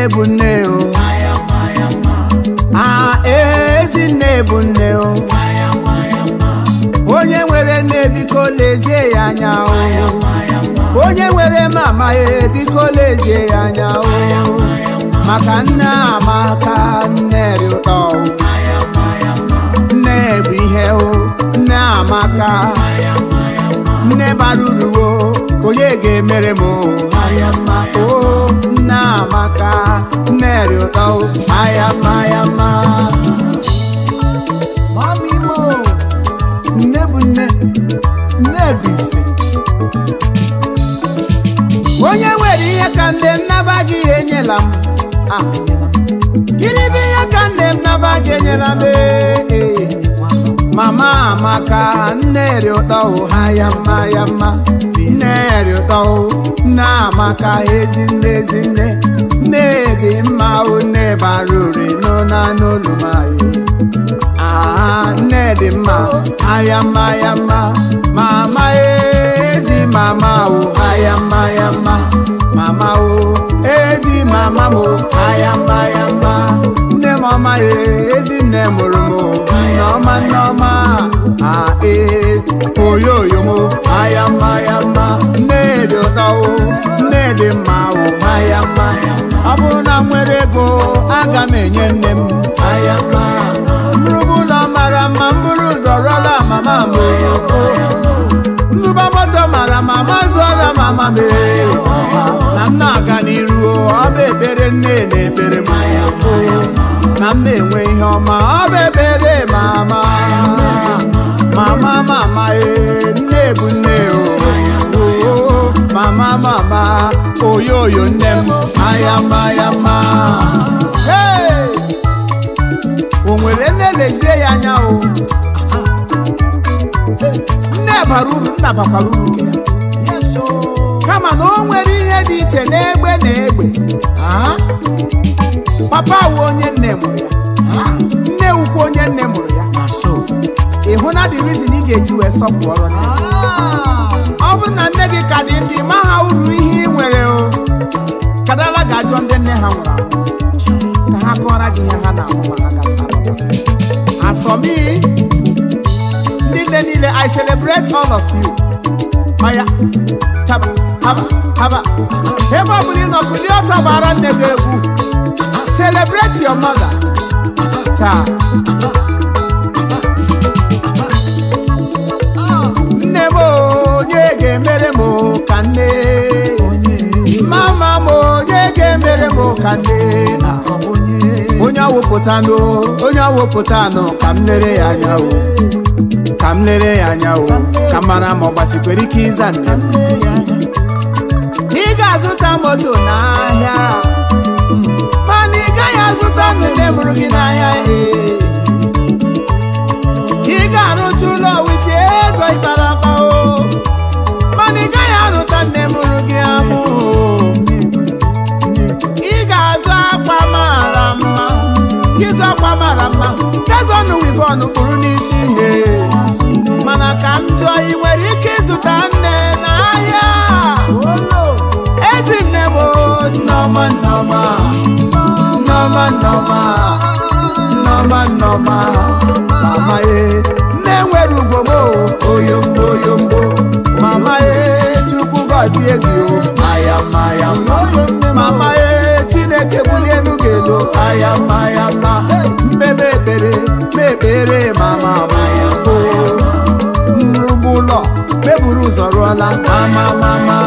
Nne bụ nne o. Ah, ezi nne bụ nne o. Onye nwere nne biko lezie ya anya o. Onye nwere mama e biko lezie ya anya o. Maka nne amaka, nne dị ụtọ o. Nne bụ ihe o, nne amaka. Nne bara uru o, onye ga-emere m o. O, nne amaka, nne dị ụtọ o. Ayama ayama. Mami mo, nne bụ nne, nne bụ ife. Onye nwere ihe ka nne m naba gị enyela m. Ah, Enyela m, gịnị bụ ihe ka nne m naba gị enyela m? Ee, ee. enyekwala m. Mama amaka, nne dị ụtọ o, ha ya mma ya mma. Nne dị ụtọ o, nne amaka, ezi nne ezi nne. Nne dị mma o, nne bara uru nọ na n'olu m anyị. Ah, nne dị mma, ha ya mma ya mma. Mama ezi mama o, ha ya mma ya mma. Mama o, ezi mama m o, ha ya mma ya mma. Nne m ọma e, ezi nne mụrụ m o. Nneọma nneọma, ah ee, oyoyo m o, ha ya mma ya mma. Nne dị ụtọ o, nne dị mma o, ha ya mma. Ọ bụrụ na m nwere ego, aga m enye nne m. Ha ya mma. Nrụbụ ụlọ mara mma, m buru ụzọ rụọla mama m o. Nzụba moto mara mma, ma zụọla mama m e. Na m na-aga n'iru o, ọ bụ ekpere nne na-ekpere m o. Na m na-enwe ihe ọma, ọ bụ ekpere mama. Mama mama e, nne bụ nne o. O, mama mama, oyoyo nne m, ayama ayama. Hey! O nwere nne lezie ya anya o. Nne bara uru, nna bakwara uru nke ya. Yes o. Kama na o nwere ihe dị iche n'egbe na egbe. Ah, Papa wu onye nne mụrụ ya, ah, nne wukwu onye nne mụrụ ya. na so. Ị hụ na the reason ị ga-eji wee sọpụrụ nne. Ah, Ọ bụrụ na nne gị ka dị ndụ, ị maha uru ihe ị nwere o. Kadala ga-ajọ ndị nne ha nwụrụ anwụ ka ha kọọrọ gị ihe ha na-ahụ ma ha gacha lọta. As for me, ndị nne niile, I celebrate all of you. Oya, chaba, haba, haba. Ebe ọ bụla ị nọ, kulie ọtọ gbara nne gị egwu. Celebrate your mother. Taa. Nne m onye ga-emere m ka nne. Onye, Mama m onye ga-emere m ka nne. Ah. ọ bụ onye. Onye awụpụtanụ, onye awụpụtanụ, ka m lere ya anya o. Ka m lere ya anya o. Ka m mara ma ọ gbasikwere ike ịza nne Ka m. nne ya anya. Ị ga-azụta moto n'ahịa, mana ị gaghị azụta nne mụrụ gị n'ahịa ee. Ị ga-arụcha ụlọ wite ego ịkpara akpa o, mana ị gaghị arụta nne mụrụ gị amụ o. Nne bụ nne, nne bụ Ị ga-azụ akwa mara mma, ịzụ akwa mara mma, gazọnụ wivọn kpụrụ n'isi ihe, mana ka m jụọ, ị nwere ike ịzụta nne n'ahịa? Olo. Ezi nne m o, nneọma nneọma, nneọma nneọma, nneọma nneọma, mama e, nne nwere ugwo m o, oyombo oyombo, mama e, Chukwu gọzie gị o, ayama ayama. Oyo nne m. Mama e, Chineke bulie elu gị elu, ayama ayama. Mbebe ekpere mekpere mama o. Nrugbu ụlọ meburu ụzọ rụọla mama mama.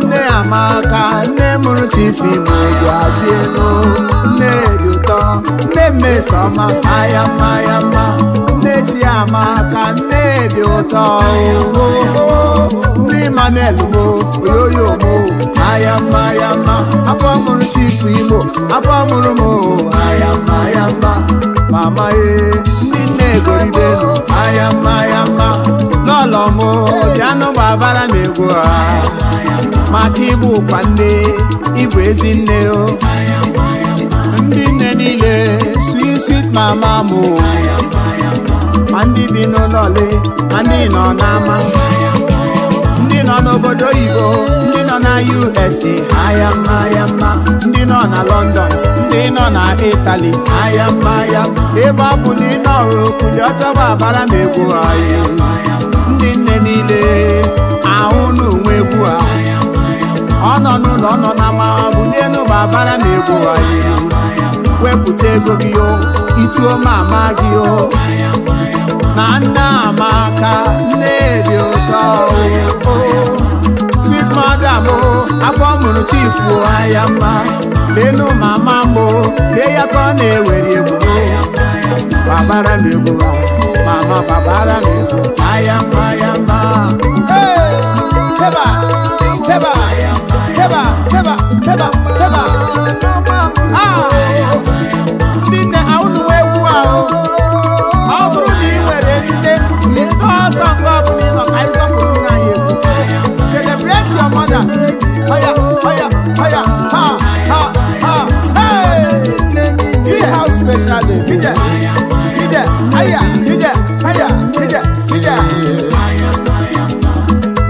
Nne amaka, nne mụrụ chifi ma gazi elu. Nne dị ụtọ, nne mmesoma, ayama ayama. Nne chiamaka, nne dị ụtọ o. Nne Emmanuel mo, oyoyo mo, ayama ayama. Afọ mụrụ chifu Imo, afọ mụrụ m o, ayama ayama. Mama e, ndị nne egoribelu, ayama ayama. Lọlọ m o, bịanụ gbabara m egwu a. Maka ịbụ ụkwa nne, ịbụ ezi nne o. Ndị nne niile, sweet sweet mama m o. Ma ndị bi n'ụlọ ole, ma ndị nọ n'ama, ndị nọ n'obodo oyibo, ndị nọ na USA, aya mma aya mma, ndị nọ na London, ndị nọ na Italy, aya mma ya. Ebe ọ bụ na ị nọrọ okuli ọtọ gbabara m egwu anyị. Ndị nne niile ahụ n'onwe egwu a. Ọ nọ n'ụlọ, ọ nọ na ma bulienu gbabara m egwu anyị. Wepụta ego gị o, ituo mama gị o. Na nne amaka, nne dị ụtọ o. Sweet mother m o, afọ mụrụ chifu o, aya mma. Lenu mama m o, lee ya ka ọ na-ewere egwu o. Babara m egwu a, mama babara m egwu, aya mma, aya mma. Hey! Teba, teba, teba, teba, teba, teba. Ah! Ndị nne ahụ egwu ahụ. Ọ bụrụ na ị nwere nne, ọtọ mgbe ọbụla ị nọ ka anyị sọpụrụ nna anyị egwu. Celebrate your mother. Oya, oya, oya, ha, ha, ha. Hey! See how special they be. Ije, ije, aya, ije, aya, ije, ije.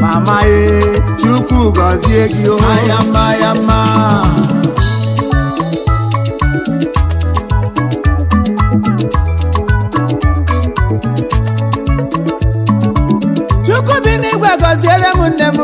Mama e, Chukwu gọzie gị o. Aya mma, aya mma. Chukwu bi n'igwe gọziere m nne m